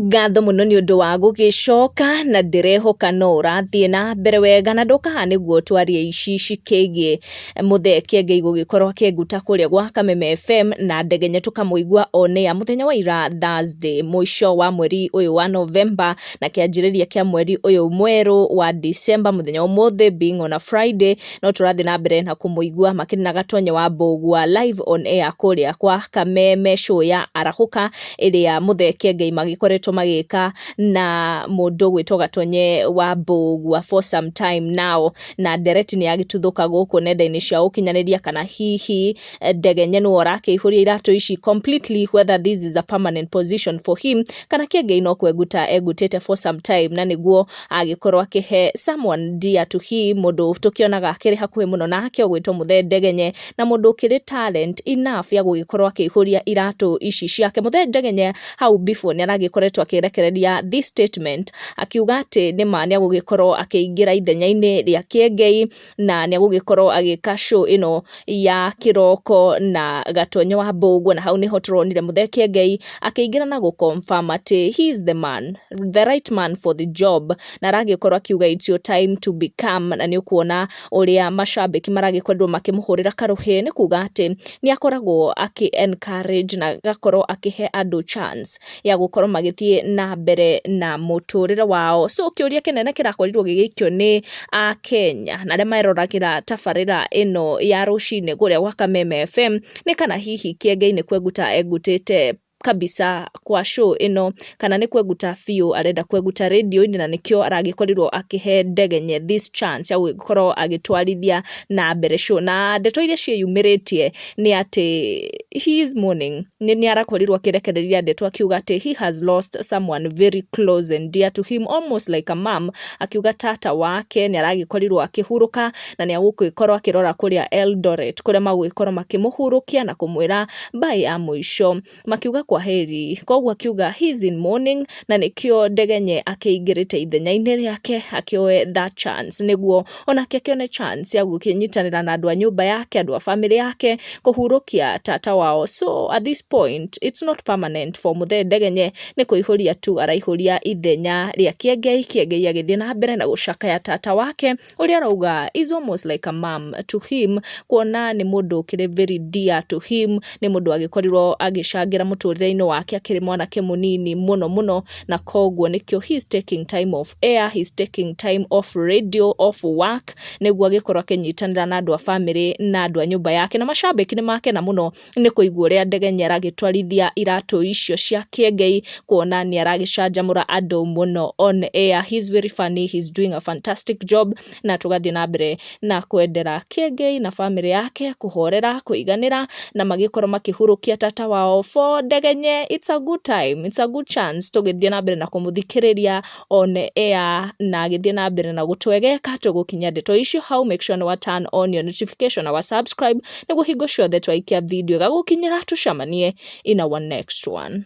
Ngatho mũno nĩ ũndũ wa gũgĩcoka na ndĩrehoka no ũrathiĩ na mbere wega na ndoka haha nĩguo twarie ici cikĩgiĩ Mũthee Kĩengei gũgĩkorwo akĩnguta kũrĩa gwa Kameme FM na Ndegenye tũkamũigua on air mũthenya wa ira Thursday mũico wa mweri ũyũ wa November na kĩanjĩrĩria kĩa mweri ũyũ mwerũ wa December, mũthenya wa ũmũthĩ being on a Friday, no tũrathiĩ na mbere na kũmũigua makĩria na Gatonye wa Mbũgua live on air kũrĩa kwa Kameme show ya Arahũka ĩrĩa Mũthee Kĩengei magĩkoretwo magĩka na mũndũ gwĩtwo Gatonye wa Mbũgua for some time now. Na ndereti nĩ yagĩtuthũka gũkũ nenda-inĩ cia ũkinyanĩria kana hihi Ndegenye nĩwe ũrakĩihũria iratũ ici completely, whether this is a permanent position for him kana Kĩengei no kwenguta engutĩte for some time na nĩguo agĩkorwo akĩhe someone dear to him, mũndũ tũkĩonaga akĩrĩ hakuhĩ mũno nake ũgwĩtwo Mũthee Ndegenye na mũndũ ũkĩrĩ talent enough ya gũgĩkorwo akĩihũria iratũ ici ciake. Mũthee Ndegenye hau before nĩ aragĩkoretwo akĩrekereria this statement akiuga atĩ nĩma nĩ agũgĩkorwo akĩingĩra ithenya-inĩ rĩa Kĩengei na nĩ agũgĩkorwo agĩka show ĩno ya kĩroko na Gatonye wa Mbũgua, na hau nĩho tũronire Mũthee Kĩengei akĩingĩra na gũ confirm atĩ he is the man, the right man for the job, na aragĩkorwo akiuga, "It's your time to become." Na nĩ ũkuona ũrĩa macambĩki maragĩkorirwo makĩmũhũrĩra karũhĩ, nĩ kuga atĩ nĩ akoragwo akĩ encourage na agakorwo akĩhe andũ chance ya gũkorwo magĩthiĩ na mbere na mũtũrĩre wao. So kĩũria kĩnene kĩrakorirwo gĩgĩikio nĩ Akenya na arĩa meroragĩra tabarĩra ĩno ya rũcinĩ kũrĩa gwa Kameme FM nĩ kana hihi Kĩengei nĩ kwenguta engutĩte kabisa kwa show ĩno kana nĩ kwenguta biũ arenda kwenguta radio-inĩ na nĩkĩo aragĩkorirwo akĩhe Ndegenye this chance ya gũgĩkorwo agĩtwarithia na mbere show. Na ndeto iria ciĩyumĩrĩtie nĩ atĩ he is mourning, nĩ arakorirwo akĩrekereria ndeto akiuga atĩ he has lost someone very close and dear to him, almost like a mom, akiuga tata wake nĩ aragĩkorirwo akĩhurũka na nĩ agũgĩkorwo akĩrora kũrĩa Eldoret kũrĩa magũgĩkorwo makĩmũhurũkia na kũmwĩra bye ya mũico, makiuga kwa heri. Koguo akiuga he is in mourning na nĩkĩo Ndegenye akĩingĩrĩte ithenya-inĩ rĩake, akĩoe that chance nĩguo onake akĩone chance ya gũkĩnyitanĩra na andũ a nyũmba yake, andũ a family yake, kũhurũkia tata wao. So at this point it's not permanent for Mũthee Ndegenye, nĩ kũihũria tu araihũria ithenya rĩa Kĩengei, Kĩengei agĩthiĩ na mbere na gũcakaya tata wake ũrĩa arauga is almost like a mom to him, kuona nĩ mũndũ ũkĩrĩ very dear to him, nĩ mũndũ agĩkorirwo agĩcangĩra mũtũrĩre-inĩ wake akĩrĩ mwanake mũnini mũno mũno. Na koguo nĩkĩo he is taking time off air, he is taking time off radio, off work, nĩguo agĩkorwo akĩnyitanĩra na andũ a family na andũ a nyũmba yake. Na macambĩki nĩ makena mũno nĩ kũigua ũrĩa Ndegenye aragĩtwarithia iratũ icio cia Kĩengei, kuona nĩ aragĩcanjamũra andũ mũno on air. He's very funny, he's doing a fantastic job, na tũgathiĩ na mbere na kwendera Kĩengei na family yake kũhorera, kũiganĩra na magĩkorwo makĩhurũkia tata wao. For Ndegenye it's a good time, it's a good chance tũgĩthiĩ na mbere na kũmũthikĩrĩria on air na agĩthiĩ na mbere na gũtwegeka. Tũgũkinyia ndeto icio hau. Make sure nĩ wa turn on your notification na wa subscribe nĩguo hingo ciothe twaikia video ĩgagũkinyĩra. Tũcemanie in our next one.